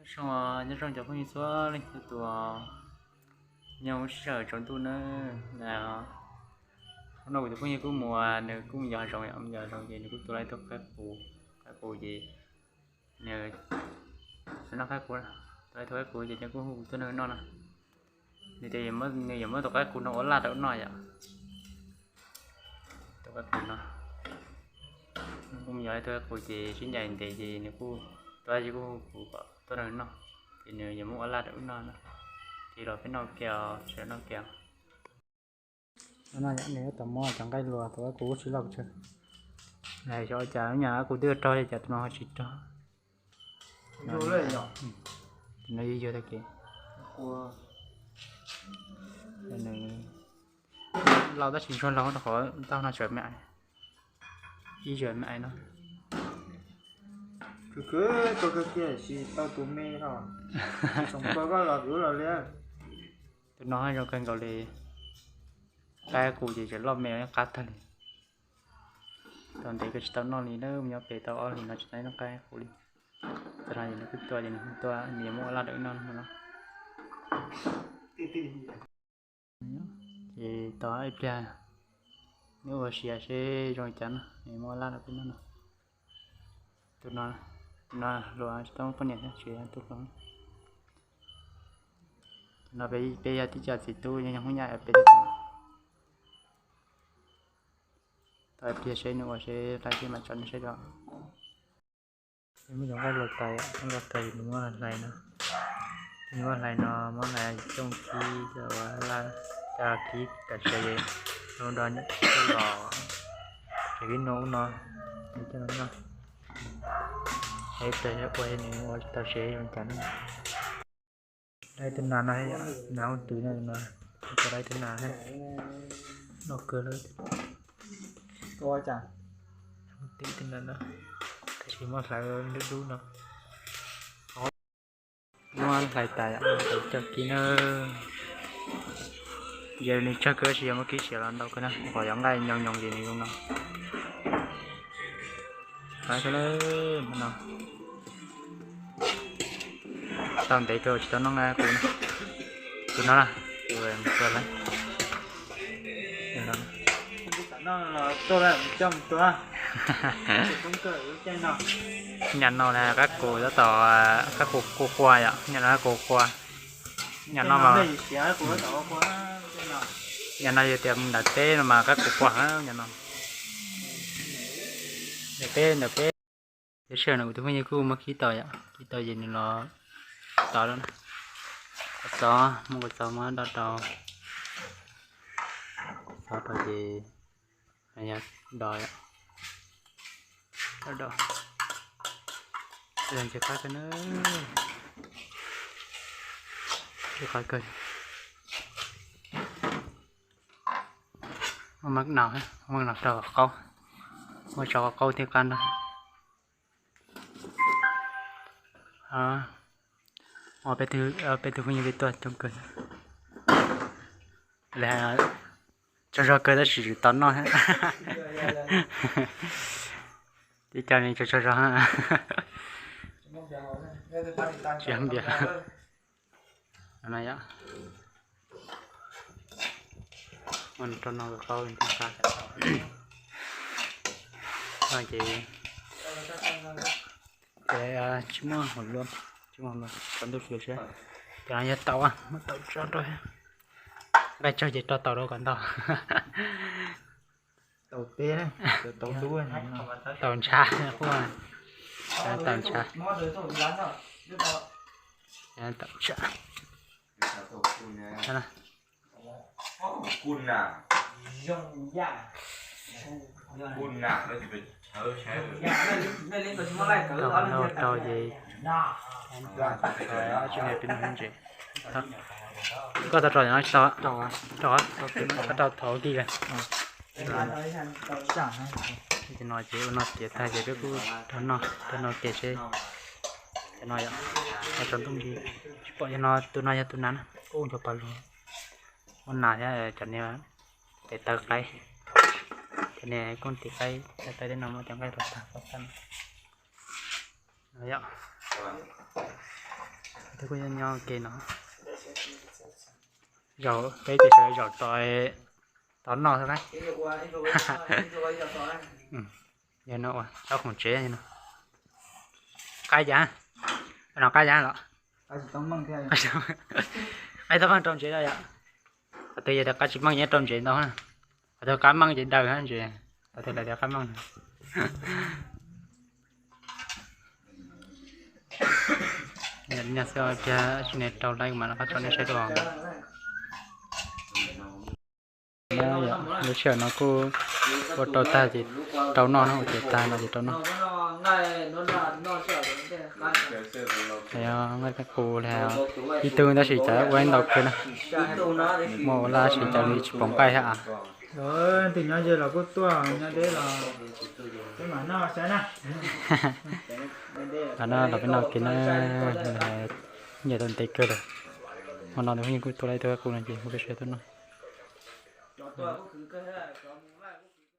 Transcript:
Zoo, nyob zoo cov phooj ywg txhua leej txhua tus, nyob zoo sij hawm tsaus ntuj nawb. Hnub no kuv tus phooj ywg kuj mus, nws kuj mus yos hav zoov, mus yos hav zoov ces nws kuj tua tau ib tug qaib qus. Qaib qus ces nws noj qaib qus, tua tau ib tug qaib qus ces nws kuj hu kuv tuaj nrog nws noj no. Nws tias nws yuav muab tus qaib qus no ua laj rau wb noj yom. Tus qaib qus no, nws kuj mus yos ib tug qaib qus ces sib ncaim ntev ces nws kuj, tus dab tsi kuj hu kuv kom tuaj nrog nws noj, ces nws yuav muab ua laj rau wb noj no. Ces los peb noj kiag, sawv daws noj kiag. Nws yuav tau muab cov nqaij luas tus qaib qus ub tsis loj pes tsawg. Xyov ua cas lub nyuag qaib qus twb yuav rog li cas tus no ho tsis rog. Tus no yuag yuag tag kev. Nws lauj tab sis ntsuag laug rau qhov tau no tseem me ais, ib yam me ais no. Khwv khwv tau kawg kiag tsis tau tus me no. Tsis txhoov tua koj los yuav los li. Tus no zoo kawg nkaus li. Qaib qus ces tseem loj me qab tag li. Tau ntev kawg tsis tau noj li na, mus nyob pem tau ob hlis no tsis tau noj qaib qus li. Tam no ces nws kuj tua ces nws kuj tua, nws yuav muab ua laj rau wb noj no. Ces tos ib pliag nws ua siav seb zoo li cas no, nws muab ua laj rau peb noj no. Tus no, tus no hluas tsis tau muaj poj niam thiab, tsis yog tub hluas. Tus no peb yog tib co txiv tub nyob Hmoob Nyab peb. Tos ib pliag seb nws ua seb qaib seb mam tso nws seb tso. Muab cov nqaij luas tas, luas tas nws muab hlais no. Nws muab hlais no, muab hlais cooj kib cov ua laj, cov kib tam sim es los, cov kib no ub no, coj los noj. Ib pliag ua nws ua tau seb zoo cas no. Dai tus nas no, nas ub twv no, tus dai tus nas no, noj kawg lawm. Tim tus nas no, tab sis muab hlais dub dub no. Muab hlais tas, coj kib na. Yog nws tsawg kawg tab sis yog muab kib siav los ntau kawg na, qhov yog nqaij nyoos nyoos ces nws zoo no. Hlais kawg lawm no. Tau ntev kawg tsis tau noj nqaij qus no. Tus no na, tus mus tua lawm. Nyam no na qaib qus tab tom, qaib qus qua qua yom, nyam no qaib qus qua. Nyam no mas, nyam no yog tias mus nram teb no mas qaib qus qua heev nyam no. Nram teb, nram teb. Tab sis no kuv tus phooj ywg kuj muab kib tau yom, kib tau ces nws los tov lawm na. Kua txob, muab kua txob muab do rau, txob rau ces yog do, do, do ntxim qab kawg na, ntxim qab kawg. Muab no, muab no rau qaub, muab tso qaub thiaj qab no. Peb tug phooj ywg peb tuaj coob kawg. Tsaug zog kawg tab sis tsis tau noj. Tib co ne tsaug tsaug zog. Tsis npias. Rau no qaub, ces, ces tsis muaj hauv luaj, tsis muaj hauv luaj, tsaus ntuj siav siab. Ces no yog taum, muab taum tso rau, nqaij tsawg ces rau taum rau kom ntau. Taum ntshav, taum ntshav, taum ntshav. Rau ces, tsis ne peb noj ntses. Koj tau rau no tsis tau? Rau, rau thaum ub kis. Ces no ces ua no tiav tag ces peb kuj rau noj, rau noj tes seb. Ces no yom, tsaus ntuj ntsis tsis pom, yog no tus no yog tus nas na, kuj nrog pog lus. Muaj nas thiab cov niag tes taw qaib, cov niag kooj tis qaib, taw tej no muab cov nqaij rau tag. Yom, Twb kuj nyob nyob ke no. Zaum peb tias sawv zaum tos, tos noj xwb na. Yog no ua tau khoom tsev no. Qab yav no, qab yav los. Qab tau meej rau ntsev ntau yom. Qhov twg yog tias qab tsis meej yeej rau ntsev ntau na. Qhov twg qab meej ces daws ntsev. Qhov twg lawv tias qab meej. Nyob xwb, cia tsis ne rau lawv mas qab tso nej saib dua. Lub sij hawm no kuj ua rau tag ces rau noj na, ua ces tag no ces rau noj. Nqaij qus li ib tug tab sis cas ua ntau kawg na. Muaj ua laj sis cas li tsis pom nqaij thiab. Tus nyob ze los kuj tuaj, nyob deb los peb mam noj saib na. Los no los peb noj kev na, nyiam tau ntev kawg lawm. Hmo no nws yeej kuj tua lawm ib tug nqaij qus no ces muab peb sawv tuaj noj.